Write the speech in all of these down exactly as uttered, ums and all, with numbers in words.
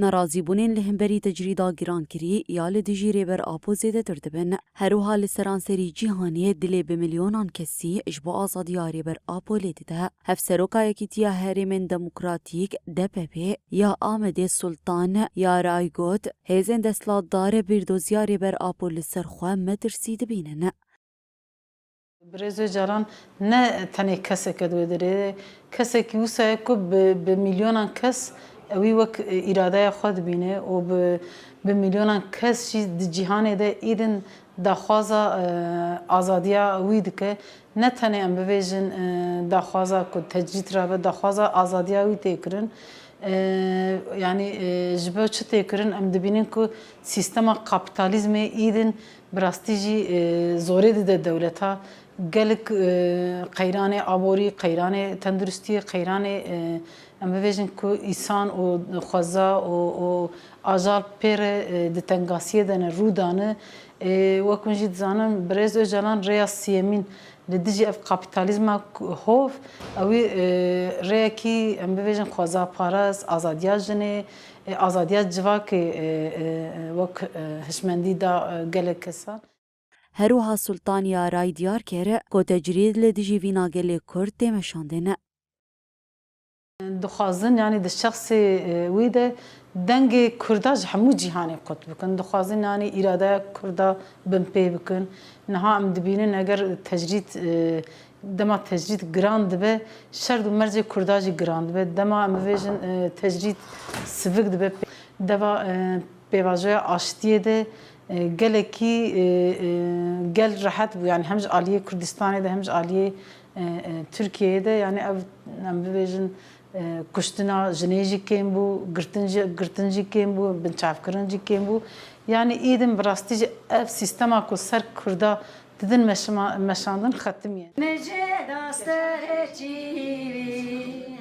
Nerazîbûnên li hemberî tecrîda girankirî ya li dijî Rêber Apo zêdetir dibin. Her wiha li seranserî cîhanê dilê bi milyonan kesî ji bo azadiya Rêber Apo lê dide. Hevseroka Yekîtiya Herêmên Demokratîk, D P P, ya Amedê Sultan Yaray got, hêzên desthilatdar bîrdoziya Rêber Apo li ser xwe metirsî dibînin. Birêz Ocalan ne tenê kesek e di wê derê, kesekî wisa ye ku bi, bi milyonan kes ewî wek, e, îradeya xwe dibîne û bi, bi milyonan kes jî di cîhanê de îdin daxwaza, e, azadiya wî dike. Ne tenê em bibêjin, e, daxwaza ku tecrîd rabe, daxwaza azadiya wî tê kirin. E, yanî, e, ji bo çi tê kirin? Em dibînin ku sîstema kapîtalîzmê îdin bi rastî jî, e, zorê dide dewleta. Gelek, e, qeyranê aborî, qeyranê tenduristiyê, qeyranê, e, em bibêjin ku îsan û xweza û, û ajal pê re, e, di tengasiyê de ne, rû dane. E, wek hûn jî dizanin, birêz Ocalan rêya siyemîn li dijî ev kapîtalîzma ku-, hov, ewî, e, rêyekî, em bibêjin, xwezaparest, azadiya jinê, e, azadiya civakê, e, e, e, wek, e, hişmendî da, e, gelek kesan. Her wiha Sultan Yaray diyar kir ku tecrîd li dijî vîna gelê Kurd tê meşandin. Dixwazin, yanî di şexsê, e, wî de dengê Kurda ji hemû cîhanê qut bikin. Dixwazin, yanî îradeya Kurda binpê bikin. Niha em dibînin, eger tecrîd, e, dema tecrîd giran dibe, şerd û mercê Kurda jî giran dibe. Dema em bibêjin, e, tecrîd sivik dibe, deva, e, pêvajoya aştiyê de, e, gelekî, e, e, gel rehet bû. Yanî hem ji aliyê Kurdistanê de hem ji aliyê, e, e, Tirkiyeyê de, yanî ev, em bibêjin, e, kuştina jinê jî kêm bû, girtin jî, girtin jî kêm bû, binçavkirin jî kêm bû. Yanî îdin bi rastî jî ev sîstema ku ser Kurda didin meşima-, meşandin xetimiye. Meceda serê çîvî.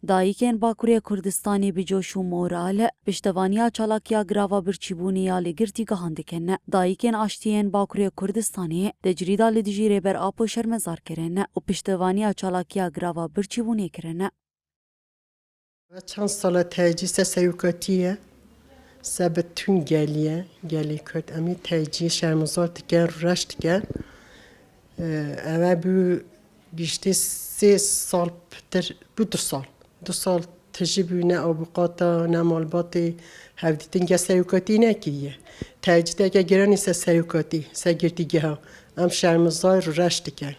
Dayikên Bakurê Kurdistanê bi coş û moral piştevaniya çalakiya girava birçîbûnê ya li girtîgehan dikin. Dayikên aştiyên Bakurê Kurdistanê tecrîda li dijî Rêber Apo şermezar kirin û piştevaniya çalakiya girava birçîbûnê kirin. Çend sala tecî se serokatî ye, se bi tun gelî ye, gelê Kurd. Em ê tecî şermezar dikin, reş dikin. Ev e bû giştî sê sal pitir, bû du sal. Du sal tijî bû ne avûkata, ne malbatê hevdîtin ge serokatî nekiriye. Tecîdeke giranî ser serokatî, ser girtîgeha. Em şermizar û reş dikin.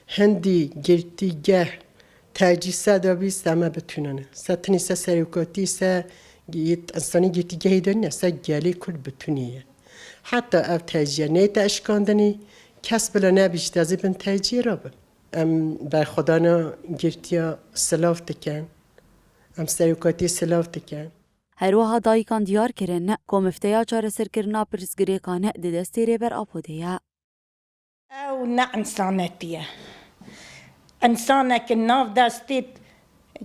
Hindî girtîgeh tecî se de bî, se me bitunane. Se tinî se serokatî, se gi-, însanî girtîgehê de ne, se gelê Kurd bitunî ye. Heta ev tecîye neyte eşkandinî, kes bila nebî ji dezî bin tecîyê re bin. Em berxwedana girtiya silav dikin. Em serokatî silav dikin. Her wiha dayikan diyar kirin ku mifteya çareserkirina pirsgirêkan di destê Rêber Apo de ye. Ew ne însanetî ye. Însaneke nav destê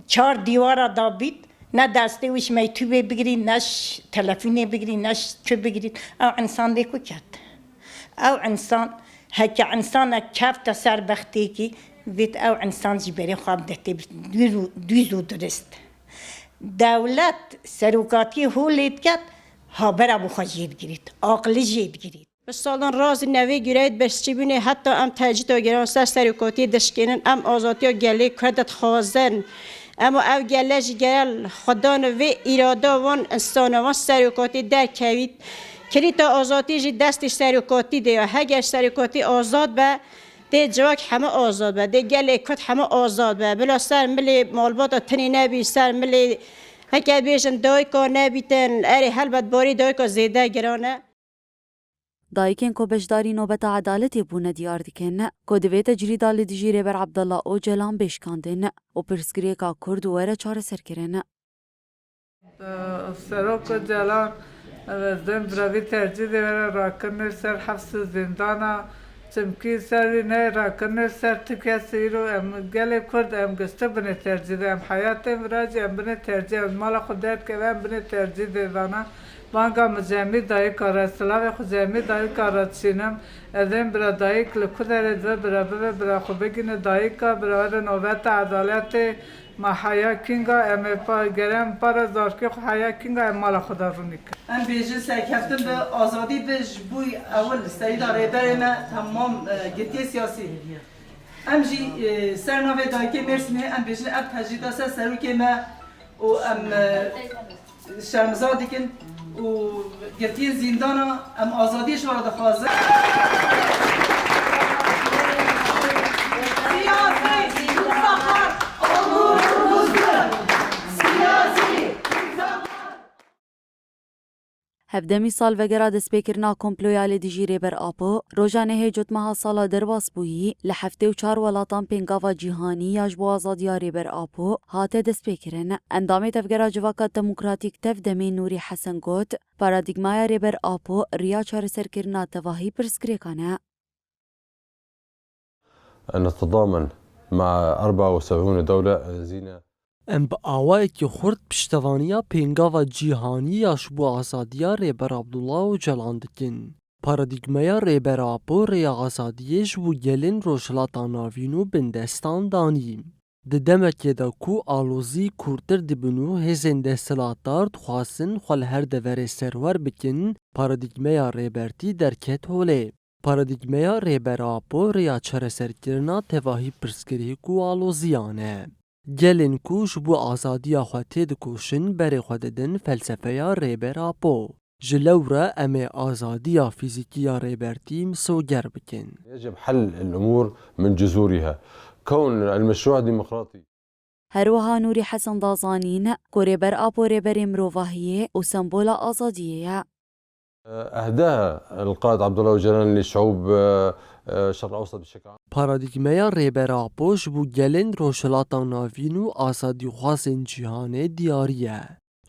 çar dîwara dabît, ne destê wî ji meytûbê bigirî, ne ji telefonê bigirî, ne ji çi bigirî. Ew însan lê ku ket? Ew însan, heke însanek kefte ser bextêkî, vêt ew însan ji berê xwe bide tê dûz û, dûz û dirist. Dewlet serokatiyê holê diket, habera bo xwe jê digirît, aqilî jê digirît. Bi salan razî ne vê gireyê di birçîbûnê heta em tecrîda giran ser serokatiyê dişkênin, em azadiya gelê Kurd dixwazin. Ema ev gele jî gere xwedan vê îrada van însana van serokatî derkevît. Kilîta azadî jî destê serokatî de ye. Heger serokatî azad be, dê civak heme azad be, dê gelê Kurd heme azad be. Bila ser milê malbata tinê nebî, ser milê heke bêjin dayika nebîtin, erê helbet barî dayika zêde giran e. Dayikên ku beşdarî nobeta edaletê bûne diyar dikin ku divê tecrîda li dijî Rêber Abdullah Ocalan bê şikandin û pirsgirêka Kurd were çareserkirin. Serok Ocalan, ez dêm bira vî tecrîdê were rakirinê ser hefs û zîndana, çimkî ser wî neyê rakirinê ser tu kes îro em gelê Kurd em giştî binê tecrîdê, em heyatên vira jî em binê tecrîdê, em mala xwe derkeve em binê tecrîdê vana. Banga min ji hemî dayika re, silavê xwe ji hemî dayika re dişînim. Ez êm bira dayik li ku derê dibe, bira bibe, bira xwe bigihîne dayika, bira were nobeta edaletê. Ma heya kînga em ê pa-, gere em para zarokê xwe heya kînga em mala xwe de rûnî kin. Em bêjin serkeftin bi azadî bi ji bo ewil serî de rêberê me temam, e, girtiyê siyasî. Em jî, e, ser navê dayikê Mêrsînê em bêjin ev tecrîda ser serokê me û em, e, şermizar dikin û girtiyên zîndana em azadiyê ji we re dixwazin. Hevdemî salvegera destpêkirina komploya li dijî Rêber Apo, roja nehê Cotmeha sala derbasbûyî, li heftê û çar welatan pêngava cîhanî ya ji bo azadiya Rêber Apo hate destpêkirin. Endamê Tevgera Civaka Demokratîk Tevdemê Nûrî Hesen got, paradîgmaya Rêber Apo riya çareserkirina tevahî pirsgirêkan e. نتضامن مع أربعة وسبعين دولة زينة. Em bi awayekî xurt piştevaniya pêngava cîhanî ya ji bo azadiya Rêber Abdullah Ocalan dikin. Paradîgmeya Rêber Apo rêya azadiyê ji bo gelên Rojhilata Navîn û bindestan danî. Di demekê de ku alozî kûrtir dibin û hêzên desthilatdar dixwazin xwe li her deverê serwer bikin, paradîgmeya Rêbertî derket holê. Paradîgmeya Rêber Apo rêya çareserkirina tevahî pirsgirêk û aloziyan e. Gelên ku ji bo azadiya xwe têdikoşin, berê xwe didin felsefeya Rêber Apo. Ji lew re em ê azadiya fîzîkî ya Rêbertî misoger bikin. يجب حل الأمور من جذورها. كون المشروع ديمقراطي. Her wiha Nûrî Hesen da zanîn ku Rêber Apo rêberê mirovahiyê û sembola azadiyê ye. أهداها القائد عبد الله أوجالان لشعوب، آه، آه، الشرق الأوسط بشكل عام. Paradîgmeya Rêber Apo ji bo gelên Rojhilata Navîn û azadîxwazên cîhanê diyarî ye.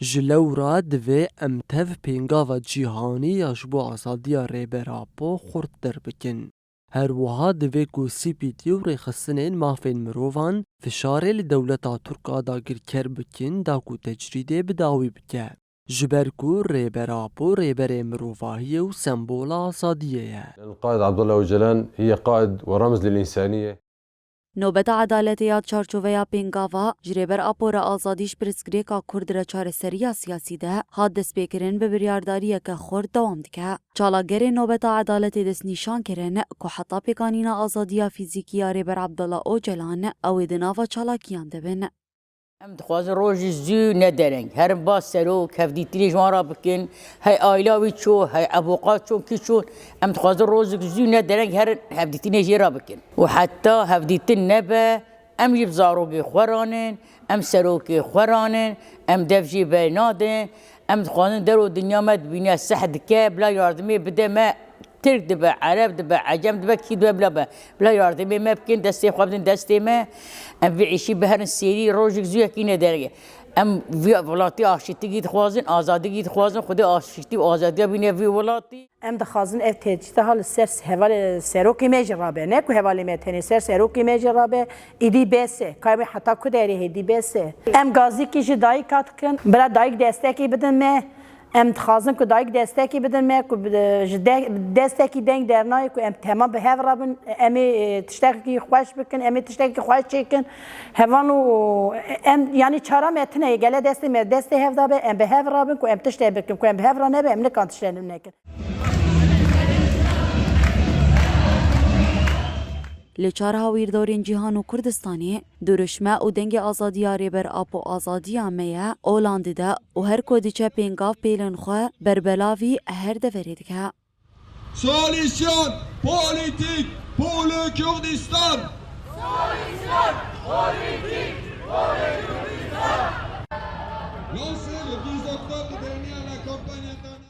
Ji lew re divê em tev pêngava cîhanî ya ji bo azadiya Rêber Apo xurttir bikin. Her wiha divê ku C P T û rêxistinên mafên mirovan fişarê li dewleta Tirk a dagirker bikin da ku tecrîdê bi dawî bike. Ji ber ku Rêber Apo rêberê mirovahiyê û sembola azadiyê ye. القائد عبد الله أوجالان هي قائد ورمز للإنسانية. Nobeta edaletê ya di çarçoveya pêngava ji Rêber Apo re azadî ji pirsgirêka Kurd re çareseriya siyasî de hat destpêkirin bi biryardariyeke xurt dewam dike. Çalagerên Nobeta Edaletê destnîşan kirin ku heta pêkanîna azadiya fîzîkî ya Rêber Abdullah Ocalan ew ê di nava çalakiyan de bin. Em dixwazin rojî zû ne dereng. Herin ba serok, hevdîtinê ji wan re bikin. Hey aila wî çû, hey evoqat çûn, kî çûn. Em dixwazin rojek zû ne dereng herin hevdîtinê jê re bikin. Û heta hevdîtin nebe, em jî bi zarokê xwe ranin, em serokê xwe ranin, em dev jê vernadin. Em dixwazin dero dinya me dibîne seh dike, bila yardimê bide me. Tirk dibe, Ereb dibe, Ecem dibe, kî dibe bila be. Bila yardimê me bikin, destê xwe bidin destê me. Em vê îşî biherin sêrî, rojek zû yekî ne derge. Em vî welatî aşîtîkî dixwazin, azadîkî dixwazin, Xwedê aşîtî û azadiya bîne vî welatî. Em dixwazin ev tecrîda ha li ser hevalê serokê me jî rabe. Ne ku hevalê me tenê ser serokê me jî rabe, êdî bes e. Ka em ê heta ku derê hêdî bes e. Em gazîkî ji dayika dikin. Bila dayik destekê bidin me. Em dixwazin ku dayik destekî bidin me, ku bi, ji de, destekî deng dernayê ku em temam bi hev rabin, em ê, e, tiştekî xweş bikin, em ê tiştekî xweş çêkin. Heval û em, yanî çara me tune ye, gele destê me destê hev de be, em bi hev rabin ku em tiştê bikin, ku em bi hev re nebe, em nikan tiştê nekin. Li çar hawîrdorên cîhan û Kurdistanê, duruşme û dengê azadiya Rêber Apo azadiya me ye, olan dide û her ku diçe pêngav pêlên xwe berbelavî her deverê dike. Solution politique pour le Kurdistan. Solution politique pour le Kurdistan. Lancé le douze octobre dernier à la campagne internationale.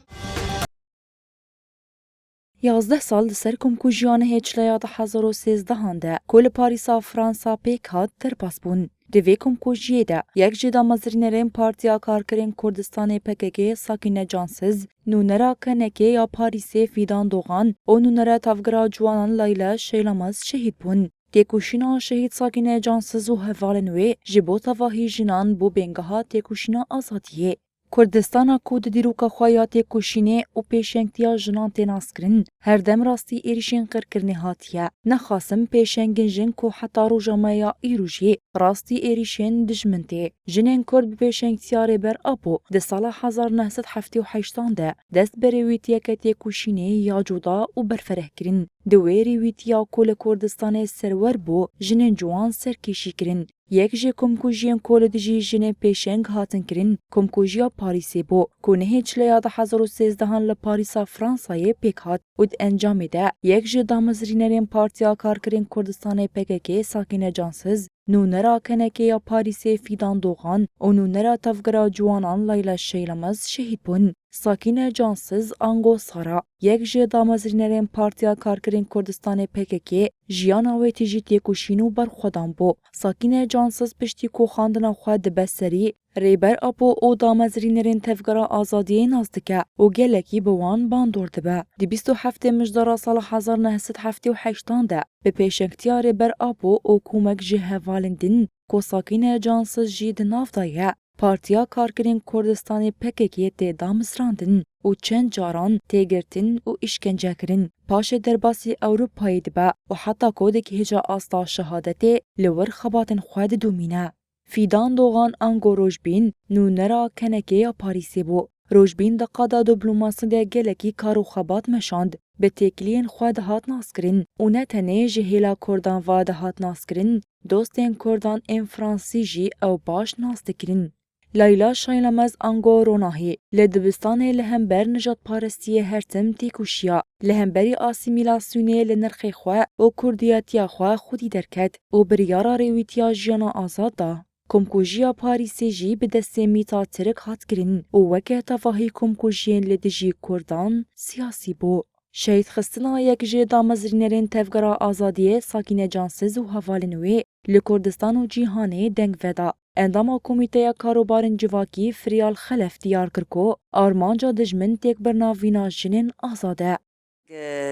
Yazdeh sal di ser komkujiya nehê Çileya du hezar û sêzdehan de ku li Parîsa Fransa pêk hat, derbas bûn. Di vê komkujiyê de yek ji damezrînerên Partiya Karkerên Kurdistanê P K K Sakîne Cansiz, nûnera K N K ya Parîsê Fîdan Dogan û nûnera Tevgera Ciwanan Layla Şeylamaz şehîd bûn. Têkoşîna şehîd Sakîne Cansiz û hevalên wê ji bo tevahî jinan bû bêngeha têkoşîna azadiyê. Kurdistana ku di dîroka xwe ya têkoşînê û pêşengtiya jinan tê naskirin, her dem rastî êrîşên qirkirinê hatiye. Nexasim pêşengên jin ku heta roja me ya îro jî rastî êrîşên dijmin tê. Jinên Kurd bi pêşengtiya Rêber Apo di sala hezar neh sed heftê û heştan de dest bi rêwîtiyeke têkoşînê ya cuda û berfereh kirin. Di wê rêwîtiya ku li Kurdistanê serwer bû, jinên ciwan serkêşî kirin. Yek ji komkujiyên ku li dijî jinên pêşeng hatin kirin, komkujiya Parîsê bû, ku nehê çileya du hezar û sêzdehan li Parîsa Fransayê pêk hat û di encamê de yek ji damezrînerên Partiya Karkerên Kurdistanê P K K Sakîne Cansiz, nûnera K N K'ê ya Parîsê Fîdan Dogan û nûnera Tevgera Ciwanan Layla Şeylamez şehîd bûn. Sakîne Cansiz ango Sara, yek ji damezrînerên Partiya Karkerên Kurdistanê P K K, jiyana wê tijî têkoşîn û berxwedan bû. Sakîne Cansiz piştî ku xwendina xwe dibe serî, Rêber Apo û damezrînerên Tevgera Azadiyê nas dike û gelekî bi wan bandor dibe. Di bîst û heftê Mijdara sala hezar neh sed heftê û heştan de bi pêşengtiya Rêber Apo û komek ji hevalên din ku Sakîne Cansiz jî di nav de ye, Partiya Karkerên Kurdistanê P K K tê damizrandin û çend caran tê girtin û îşkence kirin. Paşê derbasî Ewropayê dibe û heta ku digihêje asta şehadetê li wir xebatên xwe didomîne. Fîdan Dogan ango Rojbîn, nûnera K N K'ê ya Parîsê bû. Rojbîn di qada diplomasî de gelekî kar û xebat meşand. Bi têkiliyên xwe dihat naskirin û ne tenê ji hêla Kurdan ve dihat naskirin, dostên Kurdan ên Fransî jî ew baş nas dikirin. Layla Şaylamez ango Ronahî li dibistanê li hember nijadparestiyê her tim têkoşiya, li hemberî asîmîlasyonê li nirxê xwe û kurdiyetiya xwe xwedî derket û biryara rêwîtiya jiyana azad da. Komkujiya Parîsê jî bi destê mîta Tirk hat kirin û weke tevahî komkujiyên li dijî Kurdan siyasî bû. Şehîdxistina yek ji damezrînerên Tevgera Azadiyê Sakîne Cansiz û hevalên wê li Kurdistan û cîhanê deng veda. Endama Komîteya Karûbarên Civakî Firyal Xelef diyar kir ku armanca dijmin têkbirina vîna jinên azad e.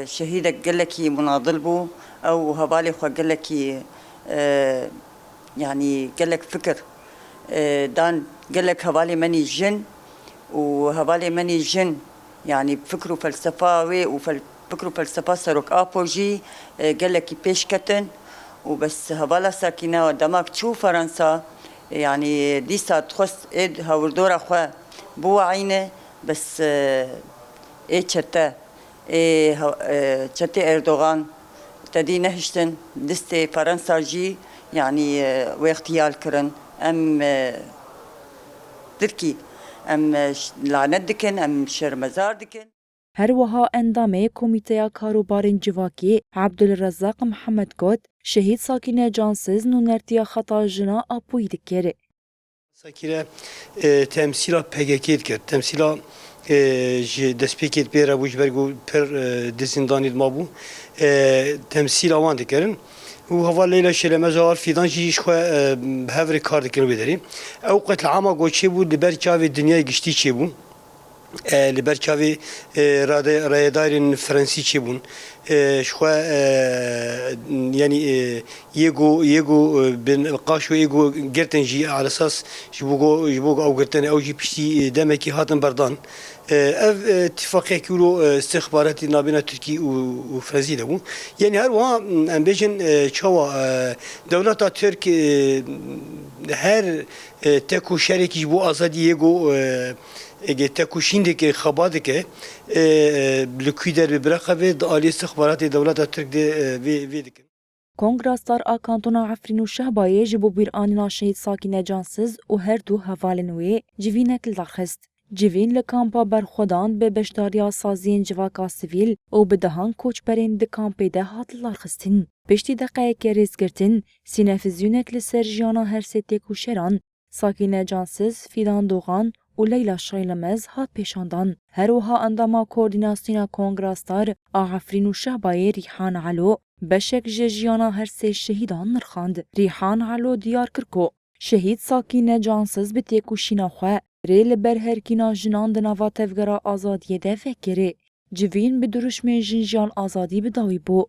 Şehîdek gelekî munadil bû. Ew û hevalê xwe gelekî, e, yanî gelek fikir, e, dan gelek hevalê menî jin û hevalê menî jin, yanî fikr û felsefa wê û fel-, fikr û felsefa Serok Apo jî, e, gelekî pêş ketin û bes hevala Sakîne dema çû Fransa, e, yanî dîsa dixwest ê hewrdora xwe biweîne, bes, e, ê çete ê he-, e, çetê Erdogan tedî nehiştin, distê Fransa jî, yanî, e, wê îxtiyal kirin. Em, e, Tirkî, em, e, ş-, lanet dikin, em şermezar dikin. Her wiha endamê Komîteya Karûbarên Civakî Abdulrezzaq Mihemed got, Şehîd Sakîne Cansiz nûnertiya xeta jina Apoyî dikir. Sakîne, e, temsîla P K K dikir. Temsîla, e, ji destpêkê pê re bû, ji ber ku pir, e, di zîndanê de mabû. E, temsîla wan dikirin. Û heval Leyla Şêlemez, heval Fîdan jî ji xwe, e, bi hev re kar dikirin wê derê. Ew qetlîama ku çêbû li ber çavê dinyayê giştî çêbû. E, li ber çavê, e, rade-, rayedarên Fransî çêbûn. E, ji xwe, e, yanî, e, yê ku, yê ku, e, bi niqaş û yê ku girtin jî, alesas ji bo ku, ji bo ku ew girtin, ew jî piştî, e, demekî hatin berdan. E, ev, e, tifaqekî wilo, e, istixbaratî nabêna Tirkî û, û Fransî de bû. Yanî her wiha, em bêjin, e, çawa, e, dewleta Tirk, e, her, e, tekoşerekî ji bo azadiyê ku, e, Ege tekoşîn dike, xebat dike, e, e, li kû derê biraqibe, di alî istixbaratê dewleta Tirk de, e, vê, vê dikin. Kongra Star a Kantona Efrîn û Şehbayê ji bo bîranîna Şehîd Sakîne Cansiz û her du hevalên wê civînek li dar xist. Civîn li kampa berxwedan bi beşdariya saziyên civaka sivîl û bi dehan koçberên di kampê de hat lidarxistin. Piştî deqeyeke rêzgirtin, sînefizyûnek li ser jiyana her sê têkoşeran, Sakîne Cansiz, Fîdan Dogan û Leyla Şaylemez hat pêşandan. Her wiha endama Koordînasyona Kongra Star a Efrîn û Şehbayê Rîhan Elo beşek ji jiyana her sê şehîdan nirxand. Rîhan Elo diyar kir ku Şehîd Sakîne Cansiz bi têkoşîna xwe rê li ber herkîna jinan di nava tevgera azadiyê de vekirê. Civîn bi dirûşmên Jin Jiyan Azadî bi dawî bû.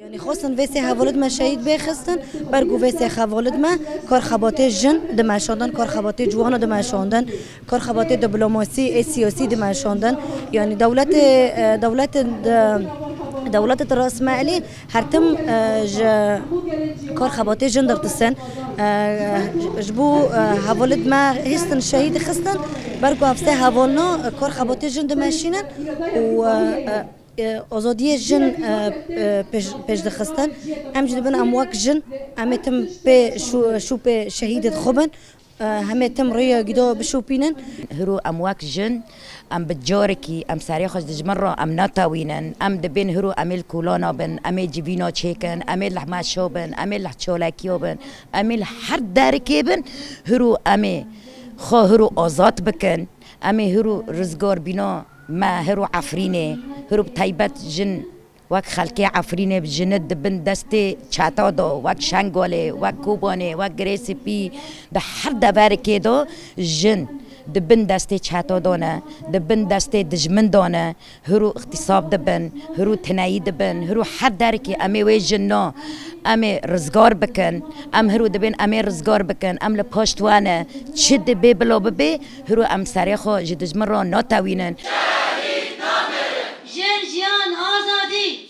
Yanî xwestin vê sê hevalid me şehîd bê xistin, ber ku vê sê hevalid me kar xebatê jin dimeşandin, kar xebatê ciwana dimeşandin, kar xebatê diplomasî ê siyasî dimeşandin. Yanî dewletê, e, dewletê di, dewletê di Rasmeelî her tim, e, ji kar xebatê jin dirtisin. E, ji bo, e, hevalid me hîstin şehîd xistin, ber ku ev sê hevalna, e, kar xebatê jin dimeşînin û, e, e, e, azadiyê jin, e, e, pêş, pêş dixistin. Em jî dibin em wek jin, em ê tim pê şû-, şûpê şehîdê xwe bin, e, em ê tim rêya gîda bişopînin. Hiro em wek jin, em bi carekî, em serê xwe ji dijmin re em natewînin. Em dibên hiro em ê li kolana bin, em ê civîna çêkin, em ê li meşa bin, em ê li çalekiya bin, em ê li her derikê bin, hiro em ê xwe hiro azad bikin. Em ê hiro rizgarbîna me hiro Efrînê, hiro bi taybet jin wek xelkê Efrînê bi jin dibin destê çeta de, wek Şengalê, wek Kobanê, wek Girê Spî, di her deverikê de jin dibin destê çeta de ne, dibin destê dijmin de ne, hiro îxtîsab dibin, hiro tineyî dibin, hiro her derikê em ê wê jina, em ê rizgar bikin, em hiro dibên em ê rizgar bikin, em li paşt we ne, çi dibê bila bibê, hiro em serê xwe ji dijmin re natewînin. Jin, jiyan, azadî!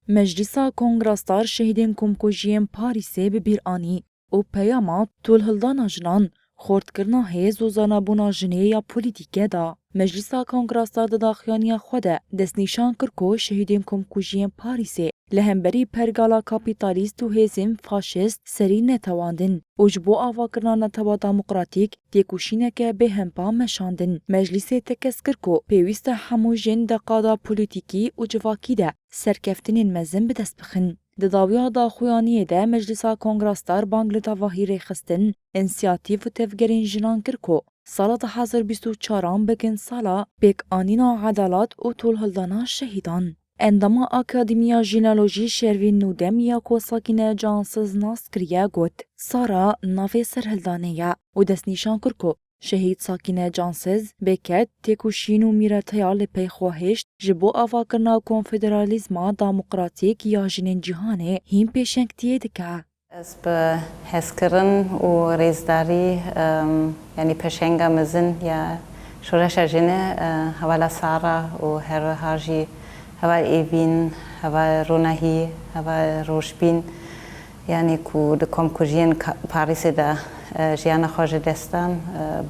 Meclîsa Kongra Star şehîdên komkujiyên Parîsê bi bîr anî û peyama tolhildana jinan, xortkirina hêz û zanebûna jinê ya polîtîke da. Meclîsa Kongra Star di daxuyaniya xwe de destnîşan kir ku şehîdên komkujiyên Parîsê li hemberî pergala kapîtalîst û hêzên faşîst serî netewandin û ji bo avakirina netewa demokratîk têkoşîneke bêhempa meşandin. Meclîsê tekez kir ku pêwîst e hemû jin di qada polîtîkî û civakî de serkeftinên mezin bi dest bixin. Di dawiya daxuyaniyê de Meclîsa Kongra Star bang li tevahî rêxistin, însiyatîf û tevgerên jinan kir ku sala du hazar bîst û çaran bikin sala pêkanîna edalet û tolhildana şehîdan. Endama Akademiya Jineolojî Şervîn Nûdem ya ku Sakîne Cansiz nas kiriye got, Sara navê serhildanê ye û destnîşan kir ku şehîd Sakîne Cansiz, Bêket, têkoşîn û mîreteya li pey xwe hişt ji bo avakirina konfederalîzma demokratîk ya jinên cîhanê hîn pêşengtiyê dike. Ez bi hezkirin û rêzdarî, em, yanî pêşenga mezin ya şoreşa jinê, e, hevala Sara û her wiha jî heval Êvîn, heval Ronahî, heval Rojbîn, yanî ku di komkujiyên ka-, Parîsê de, e, jiyana xwe ji dest dan, e,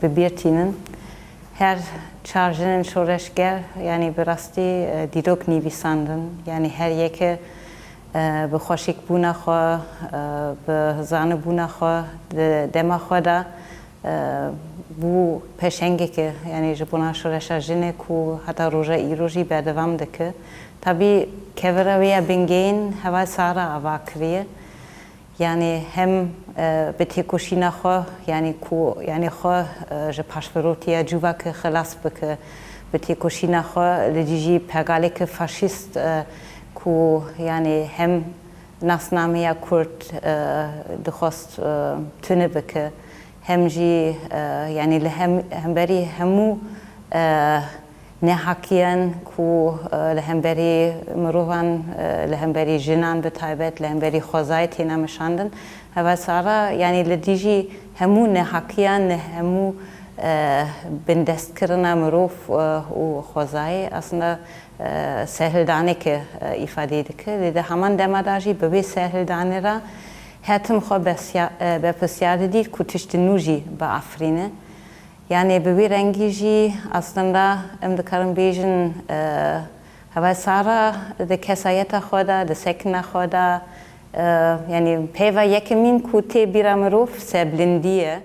bi bîr tînin. Her çar jinên şoreşger, yanî bi rastî, e, dîrok nivîsandin. Yanî her yeke, e, bi xweşikbûna xwe, e, bi zanibûna xwe, di dema xwe de, e, bû pêşengeke, yanî ji bona şoreşa jinê ku heta roja îro jî berdewam dike. Tabî kevira wê ya bingehîn heval Sara ava kiriye. Yanî hem, e, bi têkoşîna xwe, yanî ku, yanî xwe, e, ji paşverotiya civakê xilas bike, bi têkoşîna xwe li dijî pergaleke faşîst, e, ku, yanî hem nasnameya Kurd, e, dixwest, e, tune bike, hem jî, e, yanî li hem, hemberî hemû, e, nehakiyan ku, e, li hemberî mirovan, e, li hemberî jinan bi taybet, li hemberî xwezayê têne meşandin. Heval Sara, yanî li dijî hemû nehakiyan, li hemû, e, bindestkirina mirov, e, û xwezayê aslında, e, serhildaneke, e, îfade dike. Lê di heman dema de jî bi vê serhildanê re her tim xwe besya-, e, berpirsiyar didît ku tiştê nû jî biafirîne. Yanî bi wî rengî jî aslında em dikarin bêjin, e, heval Sara di kesayeta xwe de, di sekina xwe de, e, yanî peyva yekemîn ku tê bîra mirov serbilindî ye.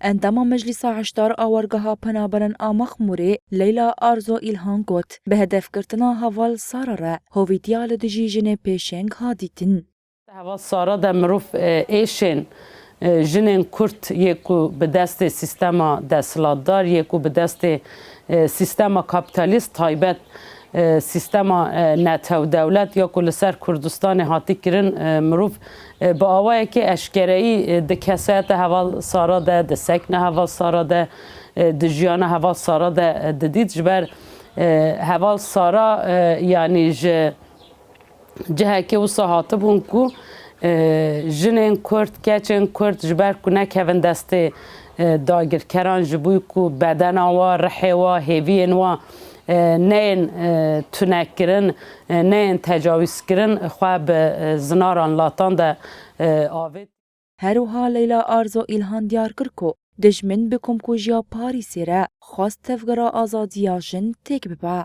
Endama Meclîsa Heşdar a Wargeha Penaberan a Mexmûrê Leyla Arzo Îlhan got, bi hedefgirtina heval Sara re hovîtiya li dijî jinê pêşeng hat dîtin. Heval Sara de mirov, e, êşên, e, jinên Kurd yê ku bi destê sîstema desthilatdar, yê ku bi destê, e, sîstema kapîtalîst taybet, e, sîstema, e, netewdewlet ya ku li ser Kurdistanê hatî kirin, e, mirov, e, bi awayekî eşkereyî, e, di kesayeta heval Sara de, di sekna heval Sara de, e, di jiyana heval Sara de, e, didît. Ji ber E, Heval Sara, e, yanî ji cihekê wisa hatibûn ku, e, jinên Kurd, keçên Kurd ji ber ku nekevin destê, e, dagirkeran, ji bo ku bedena wa, rihê wa, hêviyên wa, e, neyên, e, tunekirin, e, neyên tecawîzkirin, xwe bi, e, zinaran latan de, e, avêt. Her wiha Leyla Arzo Îlhan diyar kir ku dijmin bi komkujiya Parîsê re xwest tevgera azadiya jin têk bibe.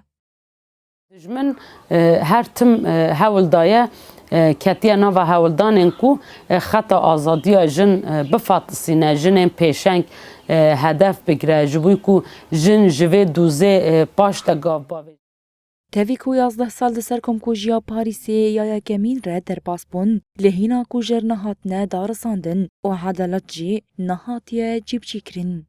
Dijmin, e, her tim, e, hewl daye, e, ketiye nava hewldanên ku, e, xeta azadiya jin, e, bifatisîne, jinên pêşeng, e, hedef bigire, ji bo ku jin ji vê dûzê, e, paş de gav bavêjin. Tevî ku yazdeh sal di ser komkujiya Parîsê ya yekemîn re derbas bûn, lê hîna kujer nehatine darisandin û edalet jî nehatiye cîbicîkirin.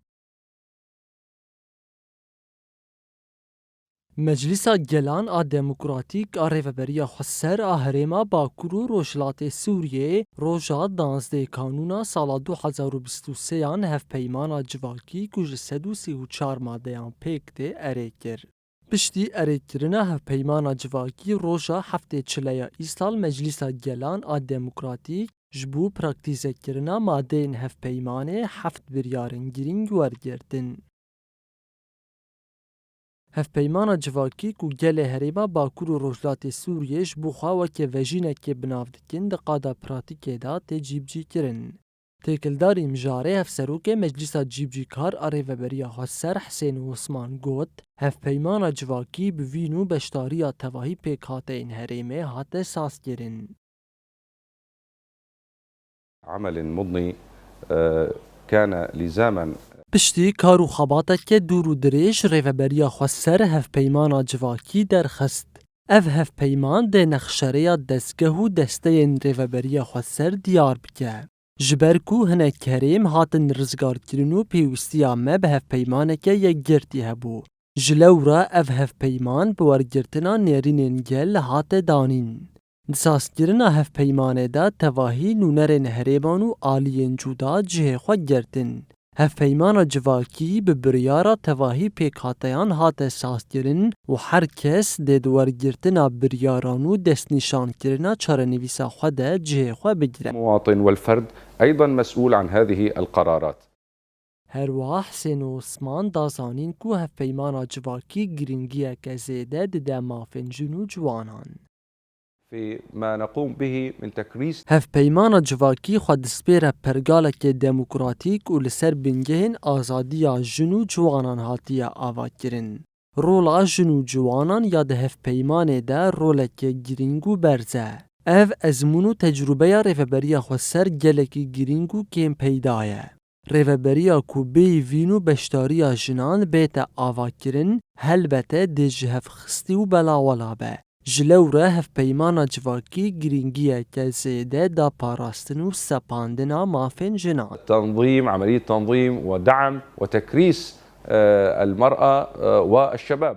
Meclîsa Gelan a Demokratîk a Rêveberiya Xweser a Herêma Bakur û Rojhilatê Sûriyê roja danzdeh Kanûna sala du hezar û bîst û sê yan hevpeymana civakî ku ji sed û sî û çar madeyan pêk tê erê kir. Piştî erêkirina hevpeymana civakî roja heftê çileya îsal Meclîsa Gelan a Demokratîk ji bo praktîzekirina madeyên hevpeymanê heft biryarên girîng wergirtin. Hevpeymana civakî ku gelê herêma Bakur û Rojhilatê Sûriyê ji bo xwe weke vejînekê bi nav dikin, di qada pratîkê de tê cîbicîkirin. Têkildarî mijarê Hevserokê Meclîsa Cîbicîkar a Rêveberiya Xweser Hisên Osman got, hevpeymana civakî bi vîn û beşdariya tevahî pêkhateyên herêmê hate sazkirin. عمل مضني، آه، كان لزاما. Piştî kar û xebateke dûr û dirêj Rêveberiya Xweser hevpeymana civakî derxist. Ev hevpeyman dê nexşerêya dezgeh û desteyên Rêveberiya Xweser diyar bike. Ji ber ku hinek herêm hatin rizgarkirin û pêwîstiya me bi hevpeymaneke yekgirtî hebû. Ji lewra ev hevpeyman bi wergirtina nêrînên gel hate danîn. Di sazkirina hevpeymanê de tevahî nûnerên herêman û aliyên cuda cihê xwe girtin. Hevpeymana civakî bi biryara tevahî pêkhateyan hate sazkirin û her kes dê di wergirtina biryaran û destnîşankirina çarenivîsa xwe de cihê xwe bigire. المواطن والفرد أيضا مسؤول عن هذه القرارات. Her wiha Hisên Osman da zanîn ku hevpeymana civakî girîngiyeke zêde dide mafên jin û ciwanan. فيما نقوم به من تكريس. Hevpeymana civakî xwe dispêre pergalekê demokratîk û li ser bingehên azadiya jin û ciwanan hatiye avakirin. Rola jin û ciwanan ya di hevpeymanê de roleke girîng û berz e. Ev ezmûn û tecrûbeya Rêveberiya Xweser gelekî girîng û kêm peyda ye. Rêveberiya ku bêyî vîn û beşdariya jinan bête avakirin, helbete dê ji hev xistî û belawela be. Ji lewre hevpeymana civakî girîngiyeke zêde da parastin û sepandina mafên jinan. تنظيم، عملية تنظيم ودعم وتكريس، آه، المرأة، آه، والشباب.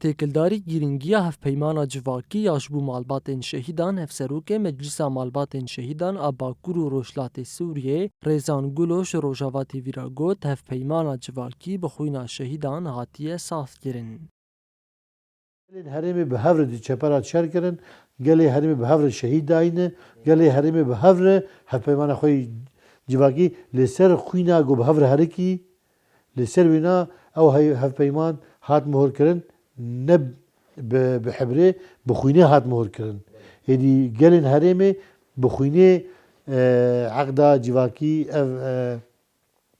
Têkildarî girîngiya hevpeymana civakî ya ji bo malbatên şehîdan Hevserokê Meclîsa Malbatên Şehîdan a Bakur û Rojhilatê Sûriyê Rêzan Gulo ji Rojava T V re got, hevpeymana civakî bi xwîna şehîdan hatiye sazkirin. Gelên herêmê bi hev re di çepera şer kirin, gelê herêmê bi hev re şehîd dayîne, gelê herêmê bi hev re hevpeymana xwe yî civakî li ser xwîna ku bi hev re herikî, li ser wîna ew hey-, hevpeyman hat mohirkirin, ne bi, bi hibrê, bi xwînê hat mohirkirin. Êdî gelên herêmê bi xwînê, e, eqda civakî, ev, e,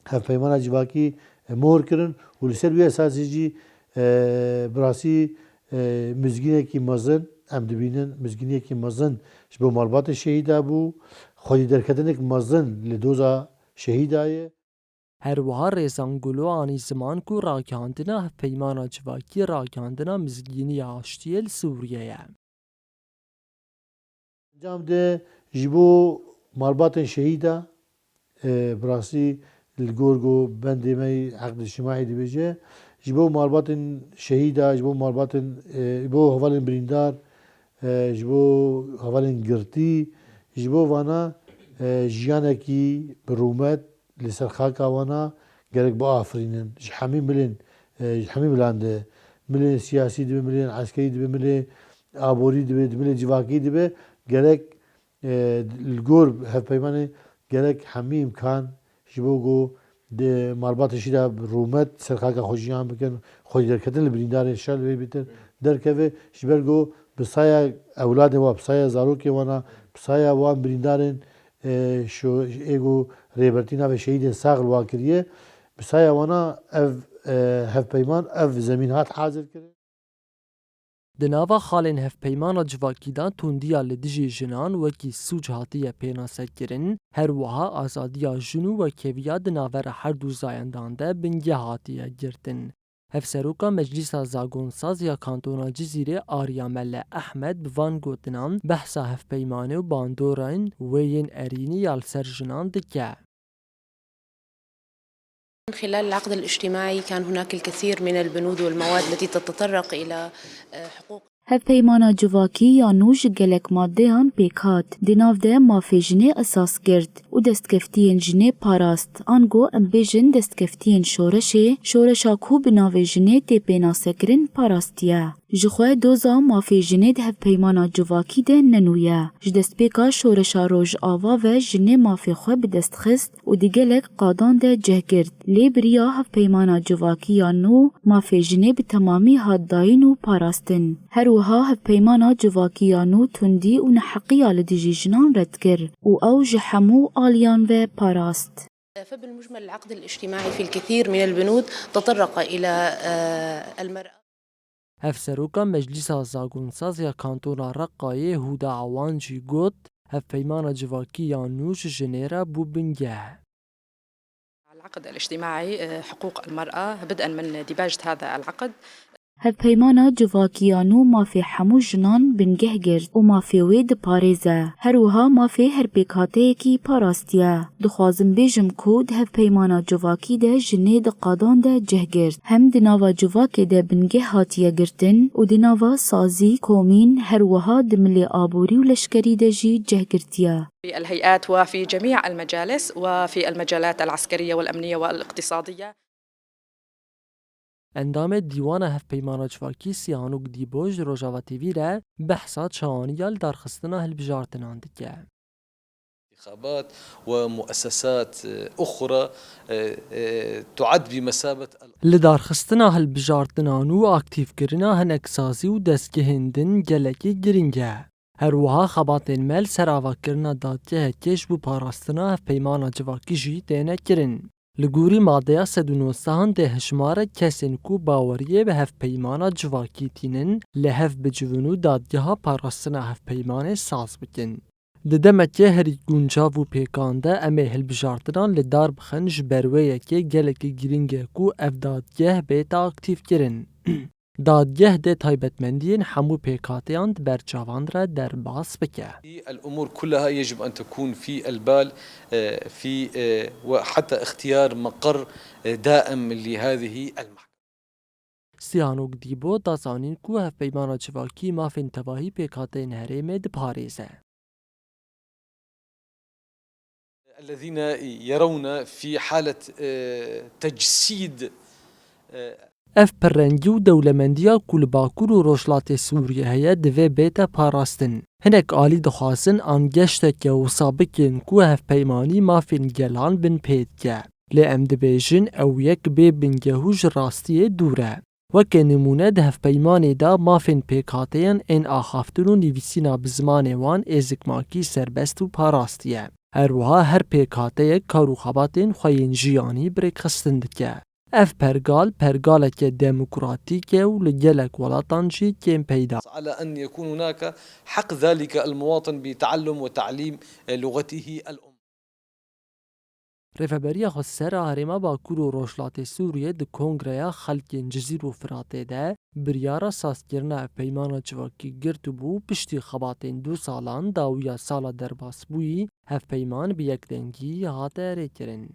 hevpeymana civakî, e, mohir kirin û li ser wî esasî jî, e, bi rastî, e, mizgînekî mezin, em dibînin mizgîniyekî mezin ji bo malbatê şehîda bû, xwedî derketinek mezin li doza şehîda ye. Her wiha Rêzan Gulo anî ziman ku ragihandina hevpeymana civakî ragihandina mizgîniya aştiyê li Sûriyê ye. Encam de ji bo malbatên şehîda, e, bi rastî li gor ku bendê me yî Eqd Îctimaî dibêje, ji bo malbatên şehîda, ji bo malbatên, e, ji bo hevalên birîndar, e, ji bo hevalên girtî, ji bo vana, e, jiyanekî bi rûmet li ser xaka wana gerek biafirînin. Ji hemî milên, e, ji hemî milan de, milên siyasî dibe, milên eskerî dibe, milê aborî dibe, milê civakî dibe, gerek, e, li gor hevpeymanê gerek hemî îmkan ji bo ku di malbatê jî de rûmet serxaka xwe jiyan bikin, xwedî derketin li birîndarên şer li vê bîtir derkeve, ji ber ku bi saya ewladê wan, bi saya zarokê wan a, bi saya wan birîndarên, e, şo-, ê ku Rêbertî navê şehîdên sax li wan kiriye, bi saya wan a ev, e, hevpeyman, ev zemîn hat hazir kirin. Di nava xalên hevpeymana civakî de tundiya li dijî jinan wekî sûc hatiye pênasekirin, her wiha azadiya jin û wekheviya di navbera her du zayendan de bingeh hatiye girtin. Hevseroka Meclîsa Zagonsaz ya Kantona Cizîrê Arya Mele Ehmed bi van gotinan behsa hevpeymanê û bandorên wê yên erînî ya li ser jinan dike. من خلال العقد الاجتماعي كان هناك الكثير من البنود والمواد التي تتطرق إلى، آه، حقوق. Hevpeymana civakî ya nû ji gelek maddeyan pêk hat. Di nav de mafê jinê esas girt û destkeftiyên jinê parast. Ango em bêjin destkeftiyên şoreşê, şoreşa ku bi navê jinê tê pênasekirin parastiye. Jixwe doza mafê jinê di hevpeymana civakî de ne nû ye. Ji destpêka şoreşa Rojava ve jinê mafê xwe bi dest xist û di gelek qadan de cih girt. Lê bi riya hevpeymana civakî ya nû, mafê jinê bi temamî hat dayîn û parastin. Her wiha hevpeymana civakî ya nû tundî û neheqiya li dijî jinan red kir û ew ji hemû aliyan ve parast. فبالمجمل العقد الاجتماعي في الكثير من البنود تطرق إلى، آه، المرأة. Hevseroka Meclîsa Zagonsaz ya Kantona Reqayê Huda Awan jî got, hevpeymana civakî ya nû ji jinê re bû bingeh. العقد الاجتماعي، آه، حقوق المرأة، بدءا من ديباجة هذا العقد. Hevpeymana civakî ya nû mafê hemû jinan bingeh girt û mafê wê diparêze. Her wiha mafê her pêkhateyekî parastiye. Dixwazim bêjim ku di hevpeymana civakî de jinê di qadan de cih girt. Hem di nava civakê de bingeh hatiye girtin û di nava sazî, komîn, her wiha di milê aborî û leşkerî de jî cih girtiye. في الهيئات وفي جميع المجالس وفي المجالات العسكرية والأمنية والاقتصادية. Endamê Dîwana Hevpeymana Civakî Sîhanok Dîbo ji Rojava T V re behsa çawaniya lidarxistina hilbijartinan dike. انتخابات ومؤسسات أخرى تعد بمثابة ال- Lidarxistina hilbijartinan û aktîfkirina hinek sazî û destgehên din gelekî girîng e. Her wiha xebatên me li ser avakirina dadgehekê ji bo parastina hevpeymana civakî jî têne kirin. Li gorî madeya sed û nozdehan de hejmarek kesên ku baweriyê bi hevpeymana civakî tînin, li hev bicivin û dadgeha parastina hevpeymanê saz bikin. Di demeke herî guncav û pêkan de em ê hilbijartinan li dar bixin, ji ber wê yekê gelekî girîng e ku ev dadgeh bête aktîfkirin. Dadgeh dê taybetmendiyên hemû pêkhateyan di ber çavan re derbas bike. الأمور كلها يجب أن تكون في البال، آه، في، آه، وحتى اختيار مقر، آه، دائم لهذه المحكمة. Sîhanok Dîbo da zanîn ku hevpeymana civakî mafên tevahî pêkhateyên herêmê diparêze. الذين يرون في حالة، آه، تجسيد، آه، Ev pirrengî û dewlemendiya ku li Bakur û Rojhilatê Sûriyê heye divê bête parastin. Hinek alî dixwazin an geşteke wisa bikin ku hevpeymanî mafên gelan binpê dike. Lê em dibêjin ew yek bê bingeh û ji rastiyê dûr e. Weke nimûne di hevpeymanê de mafên pêkhateyan ên axaftin û nivîsîna bi zimanê wan ê zikmakî serbest û parastiye. Her wiha her pêkhateyek kar û xebatên xwe yên jiyanî bi rêkxistin dike. Ev pergal, pergaleke demokratîk e û li gelek welatan jî kêm peyda. على أن يكون هناك حق ذلك المواطن بتعلم وتعليم لغته الأم. Rêveberiya Xweser a Herêma Bakur û Rojhilatê Sûriyê di Kongreya Xelkên Cizîr û Firatê de biryara sazkirina hevpeymana civakî girtibû, piştî xebatên du salan dawiya sala derbasbûyî, hevpeyman bi yekdengî hate erêkirin.